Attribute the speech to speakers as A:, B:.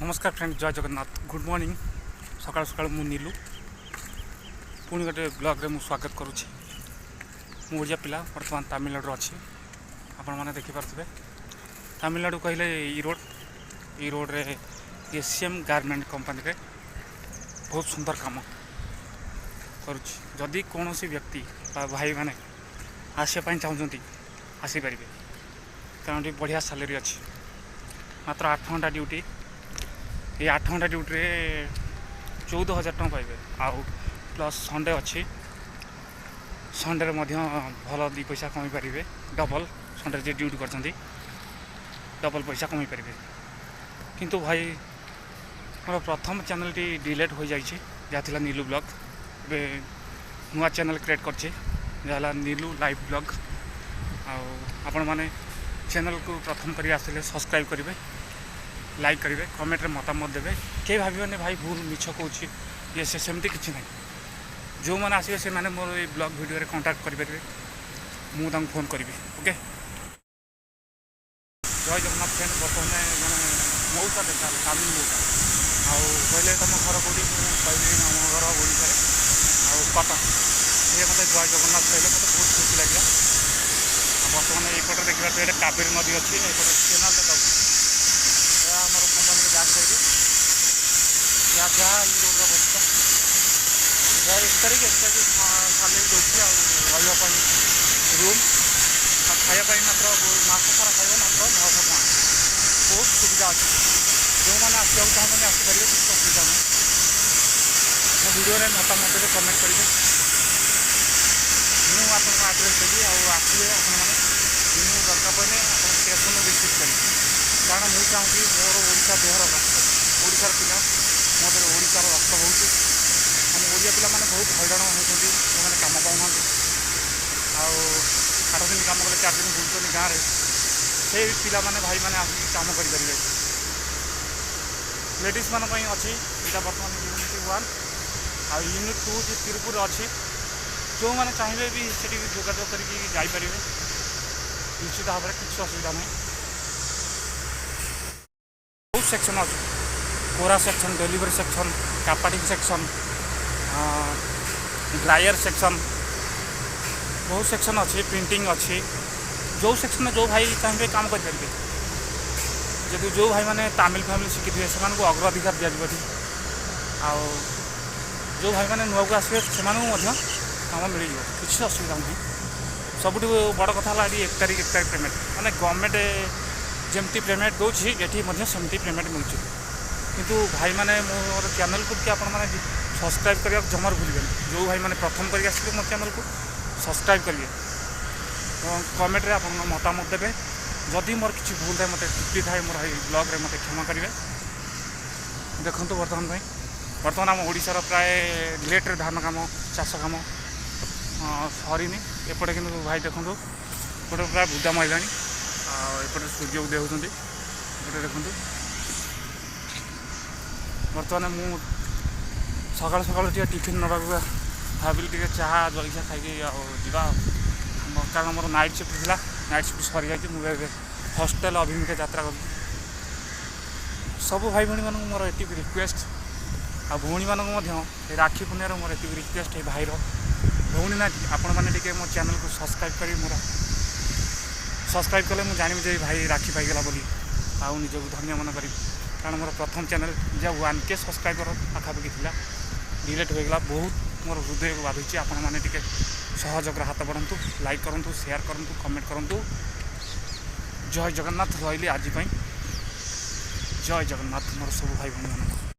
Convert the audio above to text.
A: ନମସ୍କାର ଫ୍ରେଣ୍ଡ, ଜୟ Jagannath, good morning. ସକାଳୁ ସକାଳୁ ମୁଁ ନିଲୁ, ପୁଣି ଗୋଟେ ବ୍ଲଗ୍ରେ ମୁଁ ସ୍ୱାଗତ କରୁଛି। ମୁଁ ଓଡ଼ିଆ ପିଲା, ବର୍ତ୍ତମାନ ତାମିଲନାଡ଼ୁରେ ଅଛି। ଆପଣମାନେ ଦେଖିପାରୁଥିବେ, ତାମିଲନାଡ଼ୁ କହିଲେ ଇରୋଡ଼। ଇରୋଡ଼ରେ ଏସିଏମ୍ ଗାର୍ମେଣ୍ଟ କମ୍ପାନୀରେ ବହୁତ ସୁନ୍ଦର କାମ କରୁଛି। ଯଦି କୌଣସି ବ୍ୟକ୍ତି ବା ଭାଇମାନେ ଆସିବା ପାଇଁ ଚାହୁଁଛନ୍ତି, ଆସିପାରିବେ, କାରଣ ଏଠି ବଢ଼ିଆ ସାଲେରୀ ଅଛି। ମାତ୍ର 8 ଘଣ୍ଟା ଡ୍ୟୁଟି। ଏଇ 8 ଘଣ୍ଟା ଡ୍ୟୁଟିରେ 14,000 ଟଙ୍କା ପାଇବେ। ଆଉ ପ୍ଲସ୍ ସଣ୍ଡେ ଅଛି, ସଣ୍ଡେରେ ମଧ୍ୟ ଭଲ ଦୁଇ ପଇସା କମାଇ ପାରିବେ। ଡବଲ୍, ସଣ୍ଡେରେ ଯିଏ ଡ୍ୟୁଟି କରିଛନ୍ତି ଡବଲ୍ ପଇସା କମାଇ ପାରିବେ। କିନ୍ତୁ ଭାଇ, ମୋର ପ୍ରଥମ ଚ୍ୟାନେଲ୍ଟି ଡିଲେଟ୍ ହୋଇଯାଇଛି, ଯାହା ଥିଲା ନିଲୁ ବ୍ଲଗ୍। ଏବେ ନୂଆ ଚ୍ୟାନେଲ୍ କ୍ରିଏଟ୍ କରିଛି, ଯାହା ହେଲା ନିଲୁ ଲାଇଭ୍ ବ୍ଲଗ୍। ଆଉ ଆପଣମାନେ ଚ୍ୟାନେଲ୍କୁ ପ୍ରଥମ କରି ଆସିଲେ ସବସ୍କ୍ରାଇବ୍ କରିବେ, ଲାଇକ୍ କରିବେ, କମେଣ୍ଟରେ ମତାମତ ଦେବେ। କେହି ଭାବିବେନି ଭାଇ ଭୁଲ ମିଛ କହୁଛି, ଇଏ ସେ, ସେମିତି କିଛି ନାହିଁ। ଯେଉଁମାନେ ଆସିବେ, ସେମାନେ ମୋର ଏଇ ବ୍ଲଗ୍ ଭିଡ଼ିଓରେ କଣ୍ଟାକ୍ଟ କରିପାରିବେ, ମୁଁ ତାଙ୍କୁ ଫୋନ୍ କରିବି। ଓକେ, ଜୟ ଜଗନ୍ନାଥ ଫ୍ରେଣ୍ଡ। ବର୍ତ୍ତମାନ ଜଣେ ମଉସା ଦେଖା ହେଲେ, ତାମିଲ ମଉସା, ଆଉ କହିଲେ, ତୁମ ଘର କେଉଁଠି? ମୁଁ କହିଲି, ଆମ ଘର ଓଡ଼ିଶାରେ ଆଉ କଟକ। ସିଏ ମୋତେ ଜୟ ଜଗନ୍ନାଥ କହିଲେ, ମୋତେ ବହୁତ ଖୁସି ଲାଗିଲା। ଆଉ ବର୍ତ୍ତମାନ ଏଇପଟେ ଦେଖିବା, ଏଇଟା କାବେରୀ ନଦୀ ଅଛି, ଏଇପଟେ କେନାଲଟା ଯାଉଛି। ଏହା ଆମର କମ୍ପାନୀର ବ୍ୟାକ୍ ସାଇଡ଼୍, ଯାହା ଯାହା ଏଇ ରୋଡ଼ର ଅବସ୍ଥା। ଯାହା 1 ତାରିଖ 1 ତାରିଖ ସାଲେରୀ ଦେଉଛି। ଆଉ ରହିବା ପାଇଁ ରୁମ୍ ଆଉ ଖାଇବା ପାଇଁ ମାତ୍ର ମାସ ସାରା ଖାଇବ ମାତ୍ର 900 ଟଙ୍କା। ବହୁତ ସୁବିଧା ଅଛି। ଯେଉଁମାନେ ଆସିବାକୁ ଚାହୁଁଛନ୍ତି, ଆସିପାରିବେ, କିଛି ଅସୁବିଧା ନାହିଁ। ମୋ ଭିଡ଼ିଓରେ ମତାମତ ଦେବେ, କମେଣ୍ଟ କରିବେ, ମୁଁ ଆପଣଙ୍କ ଆଡ୍ରେସ୍ ଦେବି। ଆଉ ଆସିବେ ଆପଣମାନେ, ମୁଁ ଦରକାର ପଡ଼ିଲେ ଆପଣଙ୍କୁ ଷ୍ଟେସନରୁ ରିସିଭ୍ କରିବି, କାରଣ ମୁଁ ଚାହୁଁଛି ମୋର ଓଡ଼ିଶା ଦେହର ରକ୍ତ, ଓଡ଼ିଶାର ପିଲା, ମୋ ଦେହରେ ଓଡ଼ିଶାର ରକ୍ତ ବହୁଛି। ଆମ ଓଡ଼ିଆ ପିଲାମାନେ ବହୁତ ହଇରାଣ ହେଉଛନ୍ତି, ସେମାନେ କାମ ପାଉନାହାନ୍ତି। ଆଉ 8 ଦିନ କାମ କଲେ 4 ଦିନ ବୁଲୁଛନ୍ତି ଗାଁରେ। ସେଇ ପିଲାମାନେ, ଭାଇମାନେ ଆସିକି କାମ କରିପାରିବେ। ଲେଡ଼ିଜ୍ମାନଙ୍କ ପାଇଁ ଅଛି। ଏଇଟା ବର୍ତ୍ତମାନ ୟୁନିଟ୍ 1 ଆଉ ୟୁନିଟ୍ 2 ଯେ ତିରୁପୁରରେ ଅଛି। ଯେଉଁମାନେ ଚାହିଁବେ ବି ସେଠି ଯୋଗାଯୋଗ କରିକି ଯାଇପାରିବେ ନିଶ୍ଚିତ ଭାବରେ, କିଛି ଅସୁବିଧା ନାହିଁ। ବହୁତ ସେକ୍ସନ୍ ଅଛି: କୋରା section, delivery section, କାପାଟିଂ section, dryer section, ବହୁତ ସେକ୍ସନ୍ ଅଛି, ପ୍ରିଣ୍ଟିଂ ଅଛି। ଯେଉଁ ସେକ୍ସନ୍ରେ ଯେଉଁ ଭାଇ ଚାହିଁବେ କାମ କରିପାରିବେ। ଯଦି ଯେଉଁ ଭାଇମାନେ ତାମିଲ ଫାମିଲ ଶିଖିଥିବେ, ସେମାନଙ୍କୁ ଅଗ୍ରାଧିକାର ଦିଆଯିବ ଏଠି। ଆଉ ଯେଉଁ ଭାଇମାନେ ନୂଆକୁ ଆସିବେ, ସେମାନଙ୍କୁ ମଧ୍ୟ କାମ ମିଳିଯିବ, କିଛି ଅସୁବିଧା ନାହିଁ। ସବୁଠୁ ବଡ଼ କଥା ହେଲା, ଏଠି 1 ତାରିଖ 1 ତାରିଖ ପେମେଣ୍ଟ, ମାନେ ଗଭର୍ଣ୍ଣମେଣ୍ଟ ଯେମିତି ପେମେଣ୍ଟ ଦେଉଛି, ଏଠି ମଧ୍ୟ ସେମିତି ପେମେଣ୍ଟ ମିଳୁଛି। କିନ୍ତୁ ଭାଇମାନେ, ମୋର ଚ୍ୟାନେଲକୁ ଟିକେ ଆପଣମାନେ ସବସ୍କ୍ରାଇବ୍ କରିବାକୁ ଜମାରୁ ଭୁଲିବେନି। ଯେଉଁ ଭାଇମାନେ ପ୍ରଥମ କରିକି ଆସିବେ, ମୋ ଚ୍ୟାନେଲକୁ ସବସ୍କ୍ରାଇବ୍ କରିବେ ଏବଂ କମେଣ୍ଟରେ ଆପଣଙ୍କ ମତାମତ ଦେବେ। ଯଦି ମୋର କିଛି ଭୁଲ ଥାଏ, ମୋତେ ତ୍ରୁଟି ଥାଏ ମୋର ଏଇ ବ୍ଲଗ୍ରେ, ମୋତେ କ୍ଷମା କରିବେ। ଦେଖନ୍ତୁ, ବର୍ତ୍ତମାନ ପାଇଁ ବର୍ତ୍ତମାନ ଆମ ଓଡ଼ିଶାର ପ୍ରାୟ ଲେଟ୍ରେ ଧାନ କାମ, ଚାଷ କାମ ସରିନି ଏପଟେ। କିନ୍ତୁ ଭାଇ ଦେଖନ୍ତୁ, ଏପଟେ ପ୍ରାୟ ବୁଦା ମାରିଲାଣି ଆଉ ଏପଟେ ସୂର୍ଯ୍ୟ ଉଦୟ ହେଉଛନ୍ତି। ଏପଟେ ଦେଖନ୍ତୁ। ବର୍ତ୍ତମାନ ମୁଁ ସକାଳୁ ସକାଳୁ ଟିକେ ଟିଫିନ୍ ନେବାକୁ ଭାବିଲି, ଟିକେ ଚାହା ଜଳଖିଆ ଖାଇକି ଆଉ ଯିବା ଆଉ, କାରଣ ମୋର ନାଇଟ୍ ସିଫ୍ଟ ଥିଲା, ନାଇଟ୍ ସିଫ୍ଟ ସରିଯାଇଛି। ମୁଁ ଏବେ ହଷ୍ଟେଲ ଅଭିମୁଖେ ଯାତ୍ରା କରୁଛି। ସବୁ ଭାଇ ଭଉଣୀମାନଙ୍କୁ ମୋର ଏତିକି ରିକ୍ୱେଷ୍ଟ, ଆଉ ଭଉଣୀମାନଙ୍କୁ ମଧ୍ୟ ଏ ରାକ୍ଷୀ ପୂର୍ଣ୍ଣିମାରେ ମୋର ଏତିକି ରିକ୍ୱେଷ୍ଟ, ଏ ଭାଇର ଭଉଣୀ ନା, ଆପଣମାନେ ଟିକେ ମୋ ଚ୍ୟାନେଲକୁ ସବସ୍କ୍ରାଇବ୍ କରି, ମୋର ସବସ୍କ୍ରାଇବ୍ କଲେ ମୁଁ ଜାଣିବି ଯେ ଭାଇ ରାକ୍ଷୀ ପାଇଗଲା ବୋଲି, ଆଉ ନିଜକୁ ଧନ୍ୟ ମନେ କରିବି। କାରଣ ମୋର ପ୍ରଥମ ଚ୍ୟାନେଲ୍ ଯାହା 1K subscriber ପାଖାପାଖି ଥିଲା, ଡିଲେଟ୍ ହୋଇଗଲା, ବହୁତ ମୋର ହୃଦୟକୁ ବାଧୁଛି। ଆପଣମାନେ ଟିକେ ସହଯୋଗର ହାତ ବଢ଼ନ୍ତୁ, ଲାଇକ୍ କରନ୍ତୁ, ସେୟାର କରନ୍ତୁ, କମେଣ୍ଟ କରନ୍ତୁ। ଜୟ ଜଗନ୍ନାଥ। ରହିଲି ଆଜି ପାଇଁ। ଜୟ ଜଗନ୍ନାଥ ମୋର ସବୁ ଭାଇ ଭଉଣୀମାନଙ୍କୁ।